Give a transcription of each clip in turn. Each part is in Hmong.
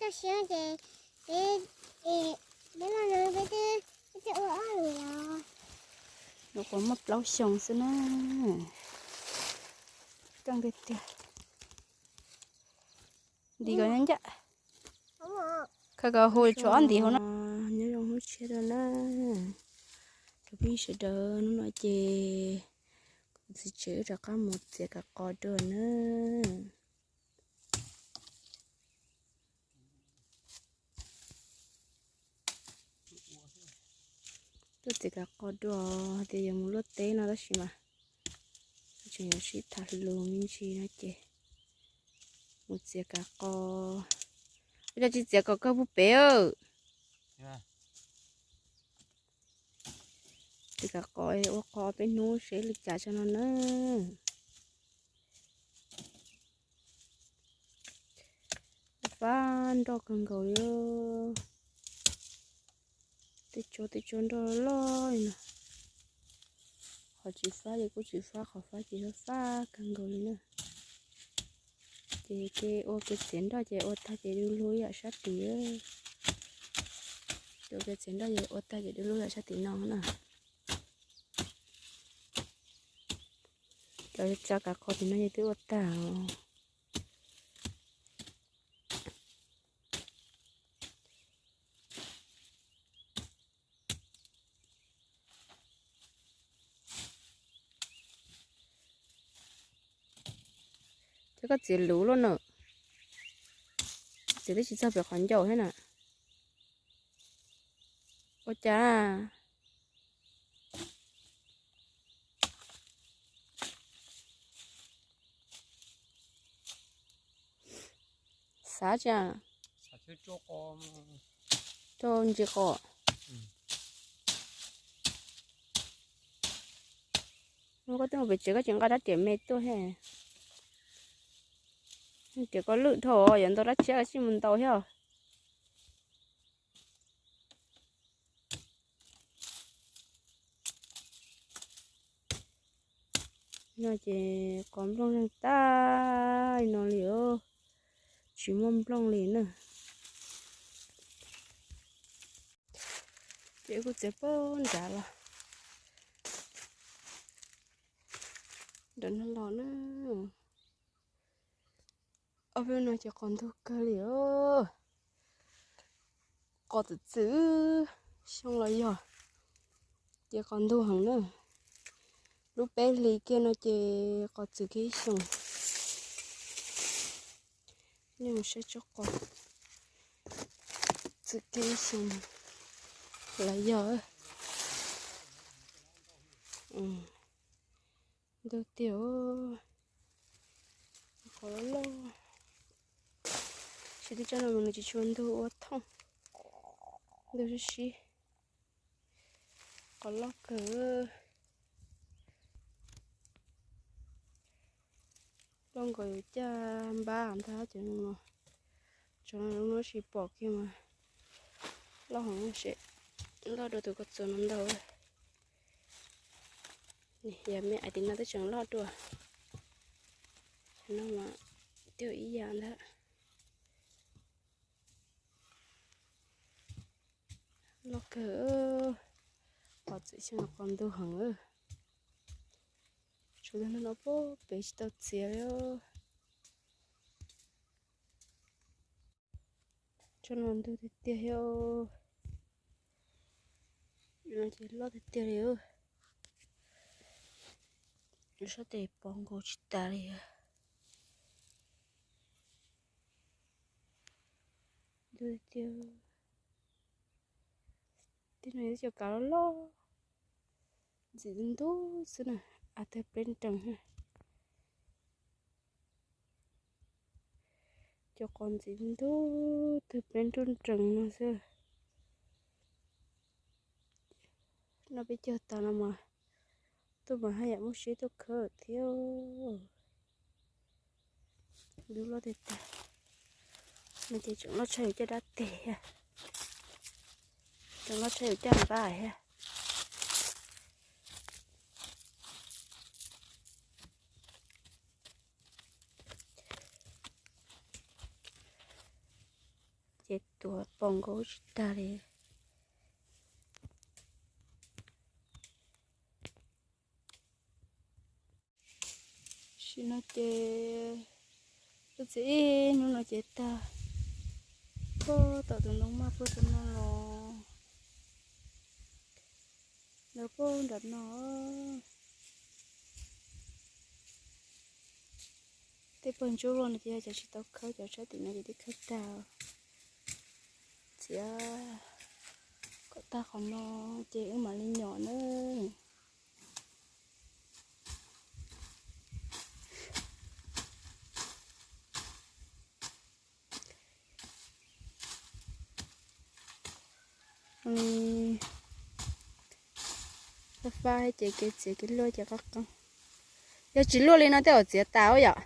toj siab ces peb, peb los no peb twb, peb twb ua ob lwm los. Nyuam qhuav muaj plaub xyoos xwb na. Keej tiag tiag. Ntim kom ncaj. Khaws kom hu tshuav ob ntim hauv na. Nyob zoo hnub tshiab dua na. Rau peb sawv daws, hnub no ces kuv txiv tsev wb rov qab mus txiav kav qos dua na. Tuaj txiav kav qos dua, tias yuav mus luaj teb no tab sis mas tseem yuav sib tham lus me ntsis no ces mus txiav kav qos. Ua cas tsis txiav kom kawg puag pem? Txiav kav qos ua qos peb hnub seb li cas tso no na. Fab nroj kawg nkaus li. Tej tsob tej tsob nroj loj li no. Qhov tsis fab ces kuj tsis fab, qhov fab ces fab kawg nkaus li na. Ces kev ua kev txiav nroj ces ua tag ces du lug yam sab tid. Ua kev txiav nroj ces ua tag ces du lug yam sab tim no na. Cov tsa kav qos tim no ces twb ua tag. Ces koj txiav luv luaj na. Txiav twb tsis txog pem qhov ncauj thiab na. Ua cas? Xav tsis? Rau ntsis qos. Koj twb mus pem tsev koj tsis nqa rab riam me tuaj thiab. Riam koj lwj dhau, yuav ntau rab tshiab los sib mus ntau thiab. No ces qos nplooj zeeg tag li no li os, tsis muaj nplooj li na. Ces kuj txiav pog nrad los, nrad no los na. Ob peb no ces qos ntug kawg li os. Qos txwm txwm xyoo los yog, ces qos ntug heev na. Lub peb hlis kiag no ces qos txwm kiag ib xyoos. Nej mus saib tsob qos txwm kiag ib xyoos los yog. Ntug tiag, qos loj loj. Tsis tib tsob no mas nws tsis tshua ntug ua thooj, ntug sib sib. Qos loj kawg. Loj nkaus yuav caj npab ntag cov no. Tsob no lub no tsis pom kiag mas loj heev, loj dua tus koj txuas no ntau. Yog me ais tim no twb tseem loj dua. Cov no mas twb ib yam ntag. Loj kawg, qos txwm xyoo qos ntug heev. Tshuav tus no pem tsis tau txiav li. Tsob no ntug tiag tiag thiab. No ces loj tiag tiag li. Sab tes pom nkaus tsis tas li. Ntug tiag tiag. Tej no yog cov kav loj loj, ntxim ntub xwb na, a tawg pleb nrees. Cov qos ntxim ntub twg pleb nruj nrees no xwb. No peb cog tas no mas tuaj mas haj yam muaj siab tuaj khawb thiab. Lub loj tiag tiag. No ces tseem loj tshaj yuav caj dab tes thiab. Tseem loj tshaj yuav caj npab thiab. Ces tuav pom nkaus tsis tag li. Sim no ces ib txhia ib hnub no ces tag. Puag tom tus ntoo maj puag tom no los lawv puag nram no. Tej pawg ntsuab voj no ces yog cov tsis tau khawb, cov sab tim no ces twb khawb tag. Txiav kom tag qhov no ces wb mam li nyom na. Fab fab ces kev txiav kev luaj ces qab qeeb. Yog tsis luaj li no tej zaum txiav tas yom.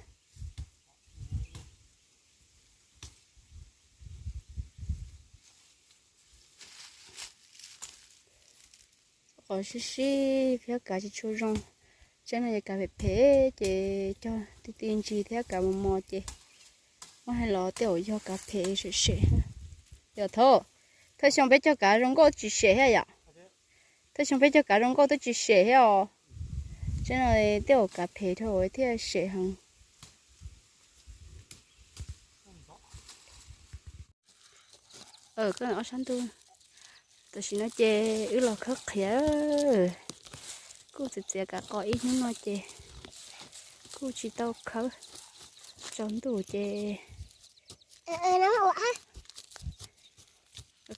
Qos sib sib thiab kav tsis tshua zoo. Tseeb no ces kav phem phem ces cog ti ti ntsis thiab kav mos mos ces muab hais los tej zaum yog kav phem sem sem. Yog thaum, thawj xyoo peb cog kav zoo nkauj tsis sem thiab yom. Thawj xyoo peb cog kav zoo nkauj twb tsis sem thiab os. Tseeb no tej zaum kav phem dhau thiaj sem heev. Ob sab ntug, tam sim no ces wb los khawb qhiav. Kuj txiav txiav kav qos ib hnub no ces kuj tsis tau khawb, tsaus ntuj ces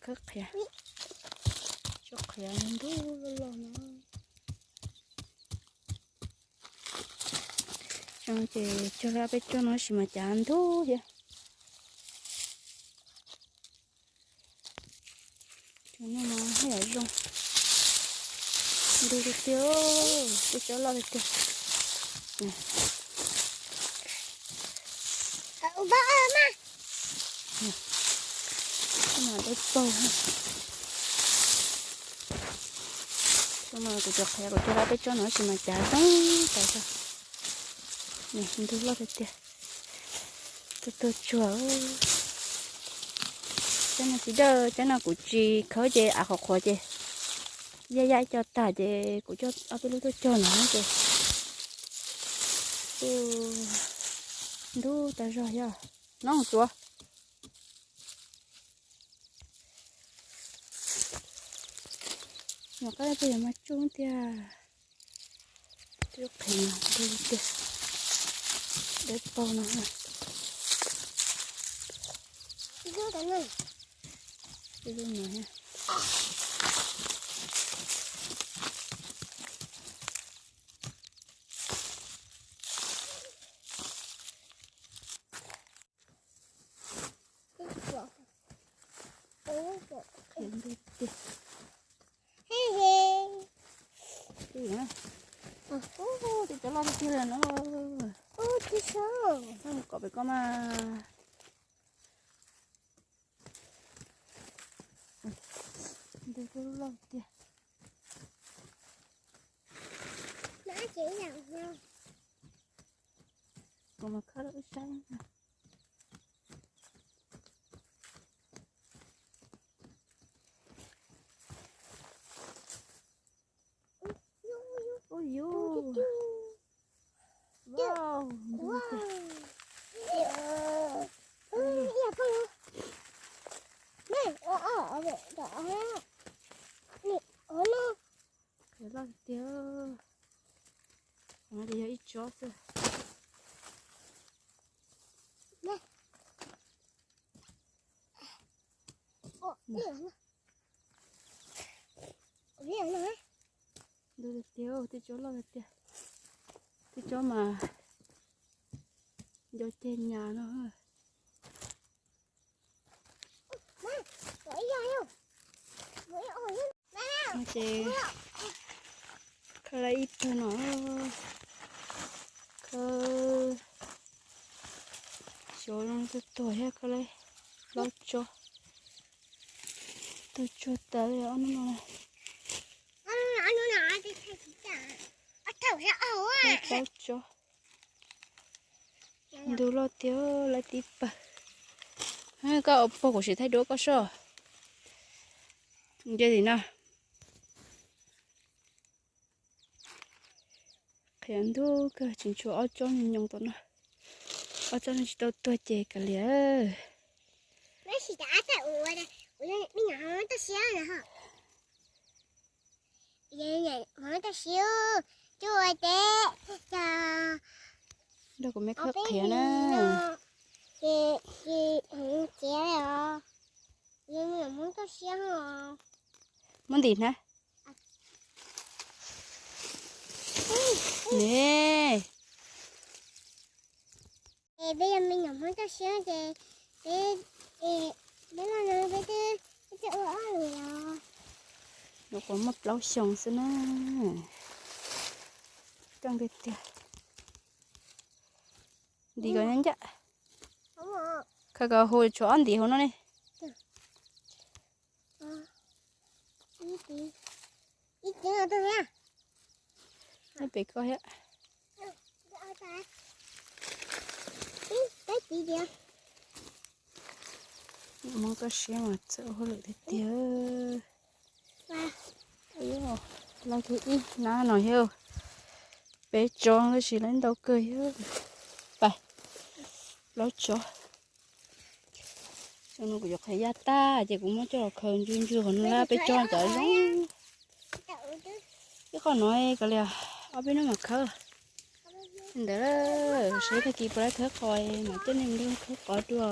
khawb qhiav, tso qhiav ntub loj loj no. Ces cog laj peb tsob no tab sis mas cav ntub thiab. Cov no mas haj yam zoo. Ntug tiag tiag, tej tsob loj tiag tiag. Mas dawb paug. Kuv cov qhiav kuv cog laj peb tsob no tab sis mas cav zoo tas zog. Ntug loj tiag tiag. Tuag tuag tsuag. Cov no tsis dawj, cov no kuv tsis khawb ces av qhuav qhuav ces yaj yaj ib co tag ces kuv coj ob peb lub tuaj cog no ces kuj ntub tas zog yog no tsuav. Nyuam qab tej yam mas tsuj tiag. Twb qhiav ntug tiag, dawb paug no. Ib lub no. Qhiav ntug tiag. Ub, tej cov loj tiag tiag li no. Mus kom pem ko mas. Ntug loj tiag. Kuv mas khawb lawm ib sab. Ub yus. Wow. Qhiav loj tiag. Qhov no ces yog ib tsob xwb. Ntug tiag tiag, tej tsob loj tiag tiag. Tej tsob mas nco ceg nyas no. No ces khawb lawm ib tug no, khawb xyov zoo tuag tuag thiab, khawb lawm plaub tsob. Tuag tsuag tas li ob hnub no. Plaub tsob. Ntug loj tiag, lawm tib pawg. Koj pog kuv sim thaij duab koj soj. Nce tim no. Qhiav ntuj kawg, tsis ntshua ob tsob nyoos tom no. Ob tsob no tsis tau tuag ces kav liam. Nrog kuv me khawb qhiav na. Muab ntim na. Ne. Peb yog me nyuam Hmoob toj siab ces peb, peb loj no peb twb ua ob lwm los. Nyuam qhuav muaj plaub xyoos xwb na. Coob tiag tiag. Ntim kom ncaj. Khaws kom huv, tshuav ob ntim hauv no ne. Pem koj thiab. Hmoob toj siab mas txawj ua hauj lwm tiag tiag. Laj thib ib hnab no yog peb tsob tab sis lawv ntau kawg yog. Pais, plaub tsob. Xyoo no kuv yuav qhwv yaj tag ces kuv muab coj los khaws ntswg ntswg qhov no lab peb tsob cov zoo. Ib qho no kav liam, ob peb hnub mam khawb. Ntawd seb tag kis puas lab khawb qos mam coj nej mus khawb qos dua.